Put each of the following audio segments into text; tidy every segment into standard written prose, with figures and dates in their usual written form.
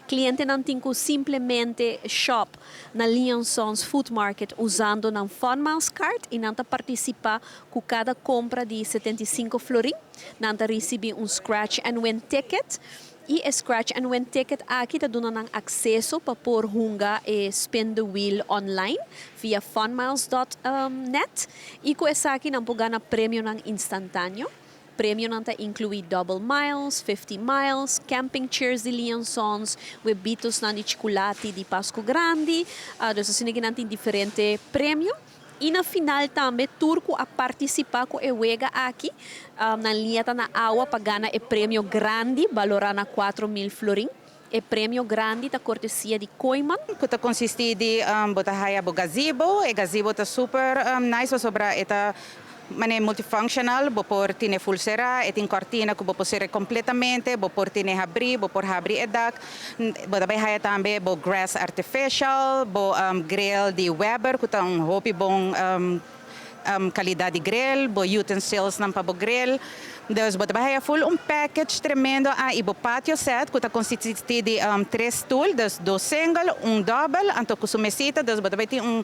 Clientenan tin cu simplemente shop na Lee Sons Food Market usando nan Fun Miles Card y nan ta participa cu cada compra di 75 florin. Nan ta ricibi un scratch and win ticket. E scratch and win ticket aki ta duna nan acceso pa por hunga e spin the wheel online via funmiles.net y cu esaki nan por gana premionan instantaneo. Premionan ta inclui double miles, 50 miles, camping chairs di Lee Sons, webitos nan di chocolate di Pasco Grande, dus asina cu nan tin diferente premio. Y na final tambe, tur cu a participa cu e wega aki, nan liña ta na awa pa gana e premio grandi, valora na 4 mil florin. E premio grandi ta cortesia di Kooyman. Cu ta consisti di bo ta haya bo gazebo, e gazebo ta super nice, sobra e ta mane multifunctional, bo por tine full sera, e tin cortina cu bo por sera completamente, bo por tine habri, bo por habri e dak, bo ta bay haya tambe bo grass artificial, bo grill di Weber, cu ta un hopi bon calidad di grill, bo utensils nan pa bo grill. Dus bo ta bay haya full un package tremendo a y bo patio set, cu ta consisti di tres stoel, dus dos single, un double, anto cu su mesita, dus bo ta bay tin un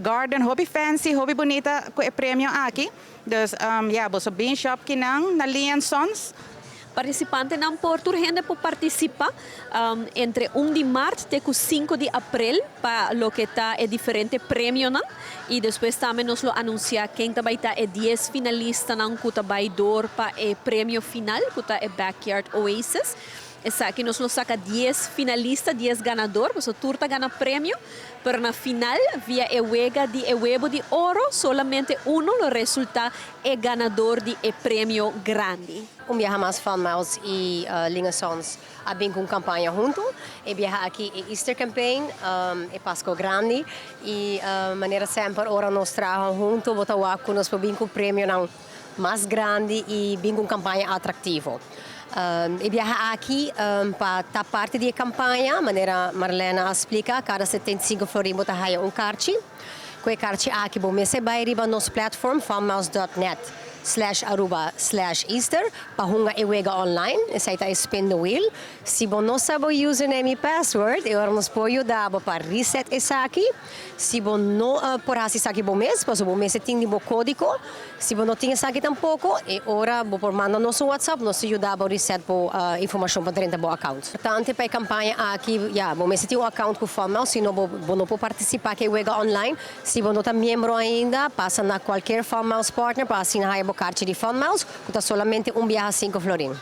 garden hopi fancy, hopi bunita cu e premio aki. Dus ja, bo bin shop akinan na Lee Sons. Participantenan por tur hende por participa entre 1 di maart te 5 di april pa loke ta e diferente premionan y despues tambe nos lo anuncia ken tambe ta e 10 finalistanan cu ta bay door pa e premio final, cu ta e Backyard Oasis. Esaki nos lo saca 10 finalista, 10 ganador, so tur ta gana premio, pero na final, via e wega di e Webo di Oro, solamente uno lo resulta e ganador di e premio grandi. Un biaha mas Fun Miles y Lee Sons a bin cu campaña hunto. E biaha aki e Easter Campaign, e Pasco Grandi y manera semper ora nos traha hunto, bo ta wak cu nos bin cu premionan mas grandi y bin cu campaña atractivo. E biaha aki pa ta parti di campaña, manera Marlena a splica, cada 75 florin bo ta haya un carchi. Cu e carchi aki bo mester bay riba nos platform funmiles.net/Aruba/Easter pa hunga e wega online, esey ta spin the wheel. Si bo no sabi username y password, e ora nos por yuda pa reset esaki. Si bo no por haci esaki bo mes, paso bo mester tin bo codigo. Si bo no tin esaki tampoco, e ora bo por manda nos un WhatsApp, nos ta yuda reset bo informacion pa drenta bo account. Tanto pa e campaña aki, ja, bo mester tin un account cu Fun Miles, sino bo no por participa cu e wega online. Si bo no ta miembro ainda, pasa na cualkier Fun Miles partner pa asina haya bo carchi di Fun Miles, cu ta solamente un biaha 5 florin.